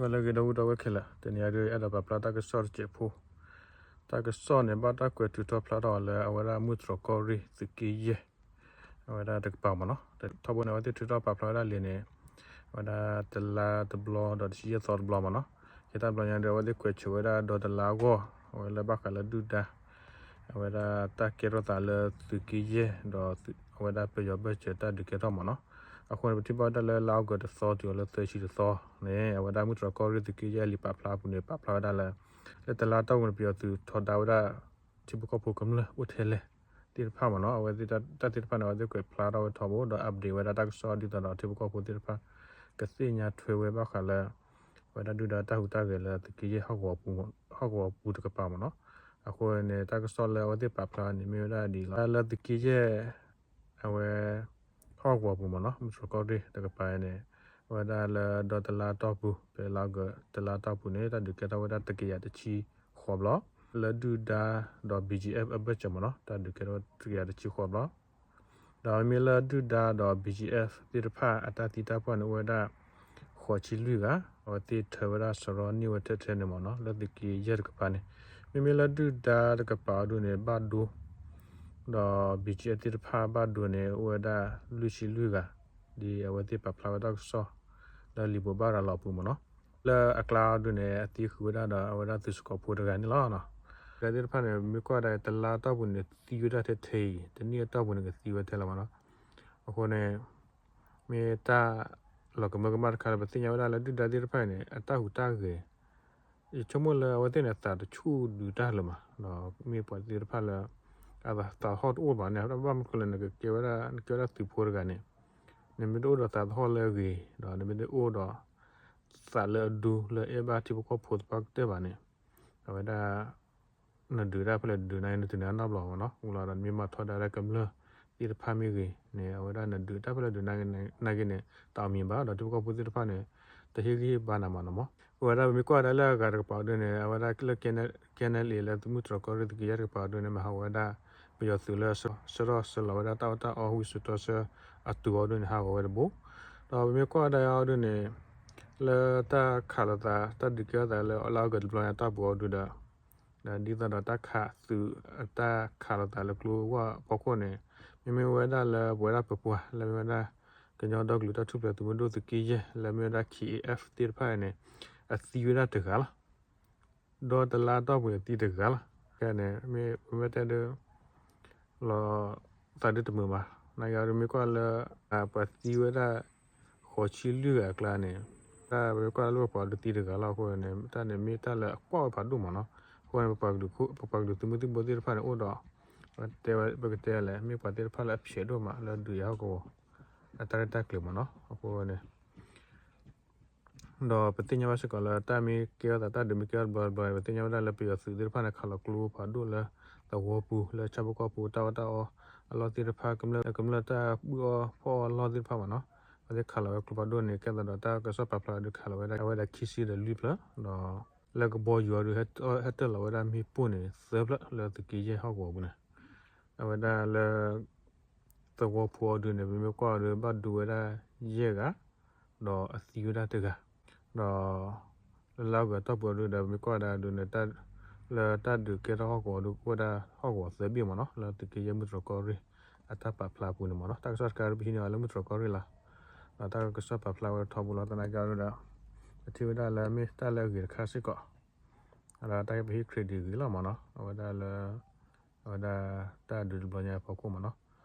ဝဲလၢအဂ့ၤ ဒီပုၢ်ဒီဝဲၢ်ခဲလၢာ်, တနံၤအံၤဒုး အဲၣ်ဒိးပာ်ဖျါတၢ်ကစီၣ်တစဲးဖိ, တၢ်ကစီၣ်န့ၣ် ဘၣ်တၢ်ကွဲးထုးထီၣ်ဖျါထီၣ်အီၤလၢအဝဲဒၣ်မုၢ်တြီၢ်ကီၢ်ရ့ၣ်သုးက့ယဲၢ် အဝဲဒၣ်တကပၤမ့ၢ်နီၤ, ထီဘိန့ၣ် အဝဲသ့ၣ်ထုးထီၣ်ပာ်ဖျါဝဲဒၣ်လံာ်န့ၣ် အဝဲဒၣ်တလါတဘျီဒီးတဆံယဲၢ်သီတဘျီမ့ၢ်နီၤ, ယတၢ်တဘျီညါဒီး အဝဲသ့ၣ်ကွဲးဆၢဝဲဒၣ်ဒီးတလါအဂီၢ် အဝဲလၢဘၣ်ဃးလၢဒုၣ်ဒါ အဝဲဒၣ်တၢ်ကဲထီၣ်သးလၢသုးက့ယဲၢ်ဒီး အဝဲဒၣ်ပယီၤဘၢၣ်စၢၤတၢ်ဒုးကဲထီၣ်မ့ၢ်နီၤ, အဃိန့ၣ် ပထံၣ်ဘၣ်ဝဲဒၣ်လၢလါအီကူးတသီတုၤအီၤလၢသၢဆံတသီန့ၣ် အဝဲဒၣ်မုၢ်တြီၢ်ကီၢ်ရ့ၣ်သုးက့ယဲၢ်အလံာ်ပာ်ဖျါအပူၤန့ၣ် ပာ်ဖျါဝဲဒၣ်လၢ လၢတလါတီၢ်ပူၤန့ၣ် ပယီၤသုးထီဒါဝဲဒၣ် ထံဖိကီၢ်ဖိကမျၢၢ်အိၣ်ထဲလဲၣ် သ့ၣ်တဖၣ်မ့ၢ်နီၤ, အဝဲသ့ၣ်တၢ်သ့ၣ်တဖၣ်န့ၣ် အဝဲသ့ၣ်ကွဲးဖျါထီၣ်ဝဲထီဘိ ဒီး update ဝဲဒၣ်တၢ်ကစီၣ်ဒ်သိးဒီးထံဖိကီၢ်ဖိသ့ၣ်တဖၣ် ကသ့ၣ်ညါထွဲဝဲဘၣ်ဃးလၢ အဝဲဒၣ်ဒုၣ်ဒါတၢ်ဟူးတၢ်ဂဲၤလၢသုးက့ယဲၢ်ဟီၣ်ကဝီၤပူၤတကပၤမ့ၢ်နီၤ, အဃိန့ၣ် တၢ်ကစီၣ်လၢအဝဲသ့ၣ်ပာ်ဖျါန့ၣ် မ့ၢ်ဝဲဒၣ်ဒ်အံၤလီၤ, လၢသုးက့ယဲၢ် အဝဲ ဟီၣ်ကဝီၤပူၤမ့ၢ်နီၤ, မုၢ်တြီၢ်ကီၢ်ရ့ၣ်တကပၤန့ၣ် အဝဲဒၣ်လၢဒီတလါတီၢ်ပူၤ ဖဲလါအီကူးတလါတီၢ်ပူၤန့ၣ် တၢ်ဒုးကဲထီၣ်ဝဲဒၣ်တကယၤတဆံဃိးဘျီ လၢဒုၣ်ဒါဒီး ဘီကၠံအ့ၣ် အဘၢၣ်စၢၤမ့ၢ်နီၤ, တၢ်ဒုးကဲထီၣ်ဝဲတကယၤတဆံဃိးဘျီ, ဒီးမ့မ့ၢ်လၢဒုၣ်ဒါဒီး ဘီကၠံအ့ၣ် သ့ၣ်တဖၣ်အတၢ်သံတၢ်ပှၢ်န့ၣ် အိၣ်ဝဲဒၣ် ဃိးဆံလွံၢ်ဂၤ, အဝဲသ့ၣ်ထၢဝဲဒၣ်စရီန့ၢ်ဝဲထဲထဲန့ၣ်မ့ၢ်နီၤ, လၢသုးက့ယဲၢ်တကပၤန့ၣ်, မ့မ့ၢ်လၢဒုၣ်ဒါတကပၤအဒိန့ၣ် ဘၣ်ဒိ ဒီး ဘီကၠံအ့ၣ် သ့ၣ်တဖၣ်ဘၣ်ဒိန့ၣ် အိၣ်ဝဲဒၣ်လွံၢ်ဆံလွံၢ်ဂၤ, ဒ်အဝဲသ့ၣ်ပာ်ဖျါဝဲတၢ်ကစီၣ် လၢလံာ်ဘိးဘၣ်ရၤလီၤအပူၤမ့ၢ်နီၤ, လၢအကျါအဒိန့ၣ် အသံဃုာ်ဝဲဒၣ်ဒီးအဝဲဒၣ်သုးစကီးဖိတဂၤန့ၣ်လီၤ. ဒ်သ့ၣ်တဖၣ်န့ၣ် မ့ၢ်ကွၢ်ဒၣ်တလါတီၢ်ပူၤန့ၣ် သံဝဲဒၣ်ထဲထဲအံၤ တနံၣ်အတီၢ်ပူၤန့ၣ် ကသံဝဲထဲလီၤမ့ၢ်နီၤ, အဃိန့ၣ် မ့ၢ်တၢ်လီၤကမၢကမၣ်တခါလၢပသ့ၣ်ညါဝဲဒၣ်လၢဒုၣ်ဒါသ့ၣ်တဖၣ်အံၤန့ၣ် အတၢ်ဟူးတၢ်ဂဲၤ ယဆိကမိၣ်လၢအဝဲသ့ၣ်န့ၣ် သးတဆူၣ်ဒုးတၢ်လၢၤမး, ဒီးမ့ၢ်ပှၤသ့ၣ်တဖၣ်လၢ အသးသဟီၣ်တအိၣ်ဘၣ်န့ၣ် ဘၣ်မနုၤဃိလဲၣ် နကကဲဝဲဒၣ် နကဲဝဲဒၣ်သုးဖိတဂၤန့ၣ် နမ့ၢ်တအိၣ်ဒီးသးသဟီၣ်လၢအဂ့ၤ ဒီးနမ့ၢ်တအိၣ်ဒီး သးလၢအဒူလၢအဲၣ်ဘၣ်ထံဖိကီၢ်ဖိသပှၢ်ကတၢၢ်ဘၣ်န့ၣ် အဝဲဒၣ် နဒုးတၢ်ဖဲလဲၣ်ဒုးနၤ နတုၤန့ၢ်အနီတဘျီမ့ၢ်နီၤ, ဝံၤလီၤဒီးနမ့ၢ်မၤထီဒါလၢကမျၢၢ်သ့ၣ်တဖၣ်မ့ၢ်ဂ့ၤန့ၣ် အဝဲဒၣ်နဒုးတၢ်ဖဲလဲၣ်ဒုးနၤဂ့ၤန့ၣ် တၢ်အီၣ်မံၤဘၣ် ဒီးထံဖိကီၢ်ဖိသ့ၣ်တဖၣ်န့ၣ် တဟ့ၣ်ဂံၢ်ဟ့ၣ်ဘါနၤမးနီၤမး. အဝဲဒၣ်ပမ့ၢ်ကွၢ်ဒၣ်လၢအဂၤတကပၤအဒိန့ၣ် အဝဲဒၣ်လၢ KNLA လၢမုၢ်တြီၢ်ကီၢ်ရ့ၣ်သုးက့ယဲၢ်တကပၤအဒိန့ၣ် မ့ၢ်ဟးဂီၤဝဲဒၣ် ပယီၤသုးလၢ ဆှၢထီၣ်ဆှၢလီၤဝဲဒၣ်တၢ်အီၣ်တၢ်အီဝံစိာ်တီဆှၢအတုၤအီၤဒိန့ၣ် ဟးဂီၤဝဲတဘိ ဒီးပမ့ၢ်ကွၢ်ဒၣ်အီၤဒိန့ၣ် လၢတၢ်ခးလိာ်သး တၢ်ဒုးကဲထီၣ်သးလၢလါအီကူးတဘျီညါတီၢ်ပူၤအီၤဒုဒီး ဒီးဒ်သိးဒီးတၢ်ခးသုးအတၢ်ခးလိာ်သးလၢကျိဝၢ်ဖီခိၣ်န့ၣ် မ့မ့ၢ်ဝဲဒၣ်လၢပဝဲဒၣ်ပပှၤလၢမ့ၢ်ဝဲဒၣ် ကညီဒီကလုာ်တၢ်ထူၣ်ဖျဲးသုးမုၢ်ဒိၣ်သုးက့ယဲၢ် လၢမ့ၢ်ဝဲဒၣ် KAF သ့ၣ်တဖၣ်န့ၣ် အသံဝဲဒၣ်တဂၤလီၤ. ဒီတလါတီၢ်ပူၤန့ၣ်သံတဂၤလီၤ. ခဲန့ၣ် မ့ၢ်ပမ့ၢ်တဲဒ် လီၤသးဒ်တမုာ်ဘၣ်. နာ်က့အီၤဒ်မ့ၢ်ကွၢ်လၢ ပှၤသံဝဲဒၣ် ဃိးဆံလွံၢ်ဂၤအကျါန့ၣ် တၢ်ပမ့ၢ်ကွၢ်လၢလၢပှၤပှၤဒုးသံတဂၤလီၤအဃိန့ၣ် တၢ်န့ၣ်မ့ၢ်တၢ်လၢအကွၢ်ဝဲဖးဒိၣ်မးနီၤ. အဃိန့ၣ် ပပှၤကလုာ်သုးမုၢ်သံၣ်ဘိသ့ၣ်တဖၣ်န့ၣ်အိၣ်ဒီး တဲဝဲ ပကတဲလဲၣ် မ့ၢ်ပှၤသ့ၣ်တဖၣ်လၢအဖျဲးဒိၣ်မးလၢဒုးယၤဟီၣ်ကဝီၤ အတၢ်ရဲၣ်တၢ်ကျဲၤမးနီၤ. အဃိန့ၣ် ဒီးပသ့ၣ်ညါဘၣ်စ့ၢ်ကီးလၢတၢ်မ့ၢ်ကဲထီၣ်သးတၢ်ဒုးမ့ၢ်ကဲထီၣ်တဘျီတဘျီ ပသ့ၣ်ညါဝဲဒၣ်လၢပယီၤသုးသ့ၣ်တဖၣ်န့ၣ် ခးလီၤကျိဖးဒိၣ်လၢသဝီပူၤ လၢဆၣ်ဖိကီၢ်ဖိတၢ်အီၣ်တၢ်အီအလီၢ်သ့ၣ်တဖၣ် ကမျၢၢ်တၢ်ဘုၣ်အီၣ်ဖီၣ်အီၣ်အလီၢ်သ့ၣ်တဖၣ်မးနီၤ. အဝဲသ့ၣ်ခးလီၤဝဲကျိဖးဒိၣ်န့ၣ် ကဲသးဒီးတၢ်ကစီၣ်ပာ်ဖျါဒုးခးလီၤဝဲဒၣ် အဝဲဒၣ်ခံဆံဒီးလွံၢ်ဖျၢၣ် ဒီးလၢကဘီယူၤအီၤဒုး ဟဲတၢၢ်လီၤဝဲဒၣ်မ့ၣ်ပိၢ်န့ၣ်သၢဖျၢၣ်လၢသုးက့ယဲၢ်ဟီၣ်ကဝီၤပူၤန့ၣ် အဝဲဒၣ်လၢ သဝီဖိအီၤဒုးန့ၣ် ပမ့ၢ်ကွၢ်အီၤဒုး ဘၣ်ဒိဝဲဒၣ်ယဲၢ်ဂၤ ဒီးအသံဝဲဒၣ်တဂၤ ဒီး လၢလါအီကူးတီၢ်ပူၤအီၤဒုးဒီး ပမ့ၢ်ကွၢ်ဝဲဒၣ်ဒုးန့ၣ် လၢတၢ်ဒုးကဲထီၣ်ဟီၣ်ကဝီၤဒုး အိၣ်ဝဲဒၣ်ဟီၣ်ကဝီၤသၢဘ့ၣ်မးနီၤ လၢသုးက့ယဲၢ်မုၢ်တြီၢ်ကီၢ်ရ့ၣ် အတၢ်ပာ်ဖျါအပူၤန့ၣ်မးနီၤ. တၢ်ကစီၣ်တခါဒုး ပဟံးန့ၢ်အီၤလၢမုၢ်တြီၢ်ကီၢ်ရ့ၣ်လီၤ. ဒီးတၢ်ကစီၣ်ပာ်ဖျါဝဲထီဘိလီၤ သနာ်က့အီၤဒုးဒီး ပထံၣ်ဝဲဒၣ်လၢမ့ၢ်တၢ်လၢအဂ့ၤတခါစ့ၢ်ကီး ဒီးတၢ်ကပဟ့ၣ် credit ဂ့ၤလီၤမးနီၤ အဝဲဒၣ်လၢ အဝဲဒၣ်တၢ်ဒုးတဘျီညါအဖီခိၣ်မးနီၤ.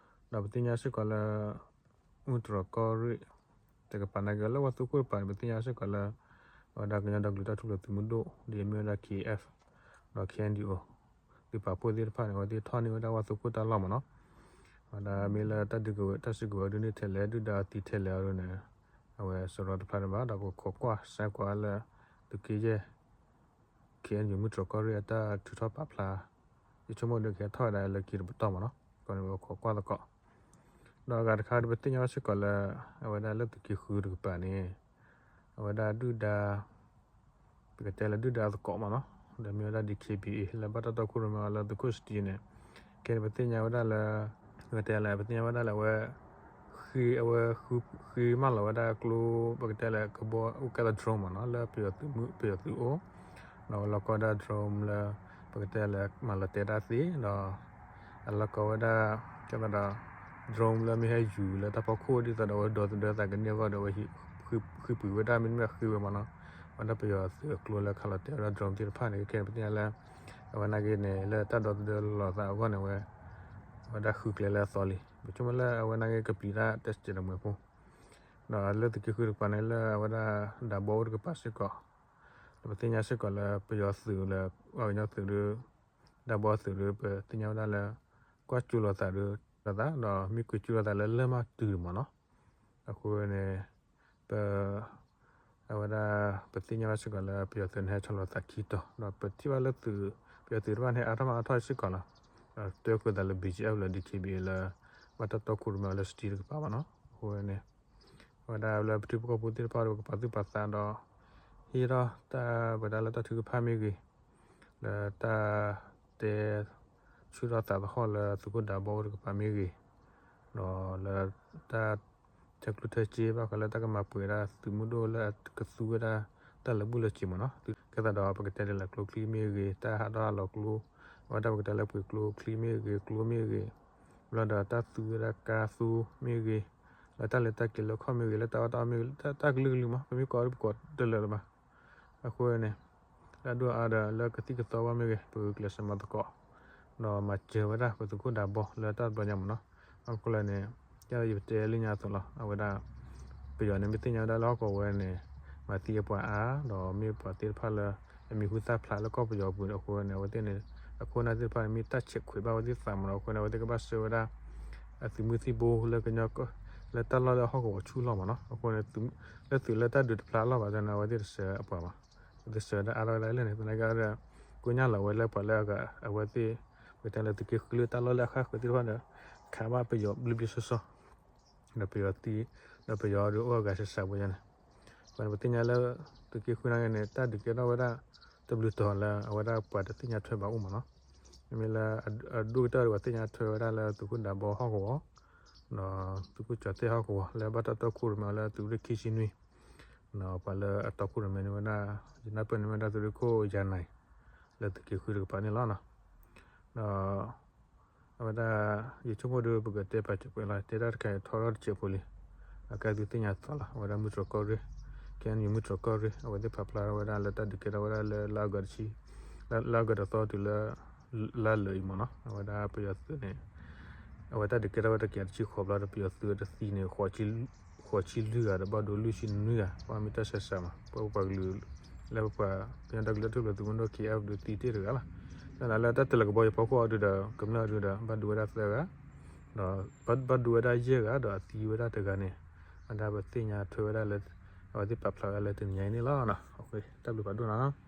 ဒီးပသ့ၣ်ညါစ့ၢ်ကီးလၢ မုၢ်တြီၢ်ကီၢ်ရ့ၣ် တကပၤနာ်က့လၢဝၣ်သုးခိၣ်တကပၤန့ၣ် ပသ့ၣ်ညါစ့ၢ်ကီးလၢ အဝဲဒၣ်ကညီဒီကလုာ်တၢ်ထူၣ်ဖျဲးသုးမုၢ်ဒိၣ် ဒ်အမ့ၢ်ဝဲဒၣ် K F ဒီး K N D O သုးပာ်ဖှိၣ်သ့ၣ်တဖၣ်န့ၣ် အဝဲသ့ၣ်ထီၣ်န့ၢ်ဝဲဒၣ်ဝၣ်သုးခိၣ်တၢ်လီၢ်မးနီၤ. အဝဲဒၣ်မ့ၢ်လၢတၢ်ဒုးကဝဲၤ တၢ်စုကဝဲၤဒုးန့ၢ်ထဲလဲၣ် ဒုၣ်ဒါသံထဲလဲၣ်အီၤဒုးန့ၣ် အဝဲစရီတဖျါန့ၣ်ဘၣ် ဒီးပခိးကွၢ်စဲကွၢ်လၢ သုးက့ယဲၢ် K N U မုၢ်တြီၢ်ကီၢ်ရ့ၣ်အတၢ်ထုးထီၣ်ပာ်ဖျါ ယဆိကမိၣ်ဒုးကဟဲထီၣ်ဝဲဒၣ်လၢခံတပတီၢ်မးနီၤ. အဃိန့ၣ် ပခိးကွၢ်သကိး ဒီးအဂၤတခါဒုး ပသ့ၣ်ညါဘၣ်စ့ၢ်ကီးလၢ အဝဲဒၣ်လၢသုးက့ဃုတကပၤန့ၣ် အဝဲဒၣ်ဒုၣ်ဒါ ပကတဲလၢဒုၣ်ဒါသကိးမးနီၤ ဒီးမ့ၢ်ဝဲဒၣ် D K B A လၢဘၣ်တၢ်တီခိၣ်ရိၣ်မဲအီၤလၢသုးခိၣ်စတံန့ၣ် ခဲန့ၣ် ပသ့ၣ်ညါဝဲဒၣ်လၢ ပကတဲလၢ ပသ့ၣ်ညါဝဲဒၣ်လၢအဝဲ ဃ ဃ့အဝဲ ဃ့မၢလီၤဝဲဒၣ်ကျိ ပကတဲလၢကဘီအိၣ်ကဲလၢ drone မ့ၢ်နီၤ လၢပယီၤသုးမုၢ် ပယီၤသုးအိၣ်, ဒီးအဝဲလီၤကီဝဲဒၣ် drone လၢ ပကတဲလၢမၤလီၤတဲာ်တၢ်သ့ဒီး အလီၤကီဝဲဒၣ် ကဲသးဒီး drone လၢမ့ၢ်ဟဲယူၤလၢတၢ်ဖီခိၣ်ဒ်သိးဒီး အဝဲဒီသဒၢသးကန့ၢ်အဂီၢ်ဒီး အဝဲဃ့ပှ့ၤဝဲဒၣ် မ့တမ့ၢ်ဃ့ဝဲမ့ၢ်နီၤ, ဝဲဒၣ်ပယီၤသုးအကျိလၢခးလီၤတဲာ်ဝဲဒၣ် drone သ့ၣ်တဖၣ်န့ၣ် ခဲခဲန့ၣ် ပသ့ၣ်ညါလၢ အဝဲနာ်က့န့ၣ် လၢတၢ်ဒီသဒၢလီၤသးအဂီၢ်န့ၣ် အဝဲ အဝဲဒၣ်ဃုကျဲလၢအသီလံ. ပဆိကမိၣ်လၢအဝဲနာ်က့ကပျံၤတၢ်တစဲးတမှဲၤဖိ ဒီးလၢသုးက့ဃုတကပၤန့ၣ် လၢအဝဲဒၣ်ဒးဘီအိၣ်တကပၤစ့ၢ်ကီး, ဒီးပသ့ၣ်ညါစ့ၢ်ကီးလၢပယီၤသုးလၢ ပှၤကညီသုးဒီး ဒးဘီသုးဒီး ပသ့ၣ်ညါဝဲဒၣ်လၢ ကွၢ်ကၠိလိာ်သးဒီး လိာ်သး ဒီးမ့ၢ်ကွ့ၤကၠိလိာ်သးလၢလၢၢ်မၢ်တုၤမ့ၢ်နီၤ, အဃိန့ၣ် ပ အဝဲဒၣ် ပသ့ၣ်ညါဘၣ်စ့ၢ်ကီးလၢပယီၤသုးန့ၣ်ဟဲဆီလီၤသးခံတီၤ ဒီးပထံၣ်ဘၣ်လၢသုး ပယီၤသုးတဖၣ်န့ၣ် အါထီၣ်မးအါထီၣ်စ့ၢ်ကီးလီၤ. ဒီးတွဲဃုာ်သးလၢ ဘီကၠ့အၣ် လၢ ဒံၣ်ခ့ဘံၣ်အ့ လၢ ဘၣ်တၢ်တီခိၣ်ရိၣ်မဲအီၤလၢ စတံ တကပၤဘၣ်နီၤ. အဃိန့ၣ် အဝဲဒၣ်လၢပထံဖိကီၢ်ဖိသ့ၣ်တဖၣ်ဒီး ပကပာ်သူၣ်ပာ်သးဒီး ဟ့ၣ်ထီၣ်တၢ် ပတဲလၢတၢ်ထုကဖၣ်မ့ၢ်ဂ့ၤ, လၢတၢ်တဲ ဆူၣ်ထီၣ်သးသဟီၣ်လၢသုးခိၣ်ဒးဘီအိၣ်တကပၤမ့ၢ်ဂ့ၤ, ဒီးလၢတၢ် ထဲကျိၣ်ထဲစ့ဘၣ်ဃးလၢတၢ်ကမၤပှဲၤဒၣ်သုးမုၢ်ဒိၣ်လၢအကသူဝဲဒၣ် တၢ်လၢာ်ဘူၣ်လၢာ်စ့ၤမ့ၢ်နီၤ, ကဲသးဒီးပကတဲဒ်လဲၣ် ကျိချံမ့ၢ်ဂ့ၤ, တၢ်ဟးထီၣ်ဟးလီၤကျိ, အဝဲဒၣ်ပကတဲလၢပှ့ၤကျိချံမ့ၢ်ဂ့ၤ, ကျိမ့ၢ်ဂ့ၤ, ဘျီဒီးတၢ်သူဝဲဒၣ်ကါသူမ့ၢ်ဂ့ၤ, လၢတၢ်လဲၤတၢ်က့ၤလၢခီၣ်မ့ၢ်ဂ့ၤ, လၢတၢ်အီၣ်တၢ်အီမ့ၢ်ဂ့ၤ, တၢ်ကလုာ်ကလုာ်မး ပမ့ၢ်ကိးဒ်ပကိးတလၢာ်လၢၤဘၣ်. အဃိန့ၣ် လၢအဒိၣ်အါဒီးလၢကသံၣ်ကသီဘၣ်မ့ၢ်ဂ့ၤ, ပဂုာ်ကျဲးစၢးမၤသကိး, ဒီးမၤစၢၤဝဲဒၣ်ပသုးခိၣ်ဒးဘီလၢတၢ်တဘျီညါမ့ၢ်နီၤ. အဃိလၢန့ၣ် ကဲဒီးယပတဲလၢညါအသိးလီၤ. အဝဲဒၣ် ပယီၤန့ၣ် မ့ၢ်သ့ၣ်ညါဝဲဒၣ်လၢဟီၣ်ကဝီၤဝဲန့ၣ် မၤသံအပှၤအါ, ဒီးမ့ၢ်ပှၤသ့ၣ်တဖၣ်လၢ အမံၤဟူသၣ်ဖျါလၢကီၢ်ပယီၤပူၤန့ၣ် အဃိန့ၣ် အဝဲသ့ၣ်န့ၣ် အခိၣ်နၢ်သ့ၣ်တဖၣ်န့ၣ် မ့ၢ်တၢ်ဆဲးခွဲးဘၣ်အဝဲသ့ၣ်သးမ့ၢ်နီၤ. အဃိန့ၣ် အဝဲသ့ၣ်ကဘၣ်ဆှၢဝဲဒၣ် အသုးမုၢ်သံၣ်ဘိလၢကညီ လၢတၢ်လီၢ်လၢဟီၣ်ကဝီၤဆူၣ်လီၢ်မ့ၢ်နီၤ. အဃိန့ၣ် လၢသုးလၢတၢ်ဒုးတဖျါလီၢ်ဘၣ်န့ၣ် အဝဲသ့ၣ်တဆှၢအပှၤဘၣ်. အဝဲသ့ၣ်ဆှၢဝဲဒၣ်အါထီၣ်ဝဲဒၣ်လၢန့ၣ် သနာ်က့ဒီး ကိညၢ်လီၤဝဲလၢပှၤလၢအဂၤ အဝဲသ့ၣ် ပတဲလၢသုးက့ဃုလၢတၢ်လီၢ်လၢအဃၣ်ဃၢၤသ့ၣ်တဖၣ်ဒီး ခးဘၣ်ပယီၤဘျ့ဘျ့ဆှီဆှီ ဒီးပယီၤသံ ဒီးပယီၤဒီးအိၣ်အဂၤစှၤစှၤဝဲန့ၣ် ပသ့ၣ်ညါလၢ သုးက့ဃုနာ်က့န့ၣ် တၢ်ဒုးကဲထီၣ်ဝဲဒၣ် တဘျုးတီၤလၢအဝဲဒၣ်ပှၤတသ့ၣ်ညါထွဲဘၣ်အိၣ်မ့ၢ်နီၤ. မ့မ့ၢ်လၢအဒိၣ်ကတၢၢ်ဒီးပှၤသ့ၣ်ညါထွဲဝဲဒၣ်လၢသုးခိၣ်ဒးဘီဟီၣ်ကဝီၤ ဒီးသုးခိၣ်ကၠီၤသဲၣ်ဟီၣ်ကဝီၤ လၢဘၣ်တၢ်တီခိၣ်ရိၣ်မဲအီၤလၢသုးရ့ၣ်ခံဆံနွံ ပှၤလၢအတီခိၣ်ရိၣ်မဲန့ၣ်ဝဲဒၣ် ယနၢ်ပၢၢ်န့ၣ်မ့ၢ်ဝဲဒၣ်သုးရ့ၣ်ခိၣ်ယၤနၤ လၢသုးက့ဃုတကပၤန့ၣ်လီၤ. ဒီး အဝဲဒၣ် ယဆိကမိၣ်ဒီးပကတဲပာ်စၢၤပှဲၤလီၤ တဲတၢ်တခါအံၤထီထီၣ်တစဲးဖိလံ. အကဲသုသ့ၣ်ညါသီလီၤ အဝဲဒၣ်မုၢ်တြီၤကီၢ်ရ့ၣ် ခဲအံၤမုၢ်တြီၤကီၢ်ရ့ၣ် အဝဲသ့ၣ်ပာ်ဖျါထီၣ်ဝဲဒၣ်လၢတၢ်ဒုးကဲထီၣ်ဝဲဒၣ်လၢလါအီကူးတဆံ လါအီကူးတသီတုၤလၢ လါလၢာ်အံၤမ့ၢ်နီၤ အဝဲဒၣ်ပယီၤသုးန့ၣ် အဝဲတၢ်ဒုးကဲထီၣ်ဝဲတကယၤတဆံဃိးဘျီဒီး ပယီၤသုးတသံန့ၣ် ဃိးဆံလွံၢ်ဂၤဒီးဘၣ်ဒိလွံၢ်ဆံနွံဂၤ ပှၤမ့ၢ်တၢ်ဆဲးစးမး ပှၤပှၤကလုာ် လၢပပှၤကညီတၢ်ကလုာ်တၢ်ထူၣ်ဖျဲးသုးမုၢ်ဒိၣ် ခံအဲၣ်အၣ်ပူၤ ဒုးသံတ့ၢ်တဂၤလီၤ. လၢတၢ်တဲလၢကဘီယူၤဖီခိၣ်အီၤဒုဒီး ကမျၢၢ်အီၤဒုဒီး ဘၣ်ဒိဝဲဒၣ်သၢဂၤ ဒီး ဘၣ်ဒိဝဲဒၣ်ယဲၢ်ဂၤ ဒီးအသံဝဲဒၣ်တဂၤန့ၣ် အဝဲဒၣ်ပသ့ၣ်ညါထွဲဝဲဒၣ်လၢ အဝဲသ့ၣ်ပာ်ဖျါဝဲဒၣ်လၢတနံၤညါအံၤန့ၣ်လီၤ. တၢ်ဘျုးဖးဒိၣ်နီၤ.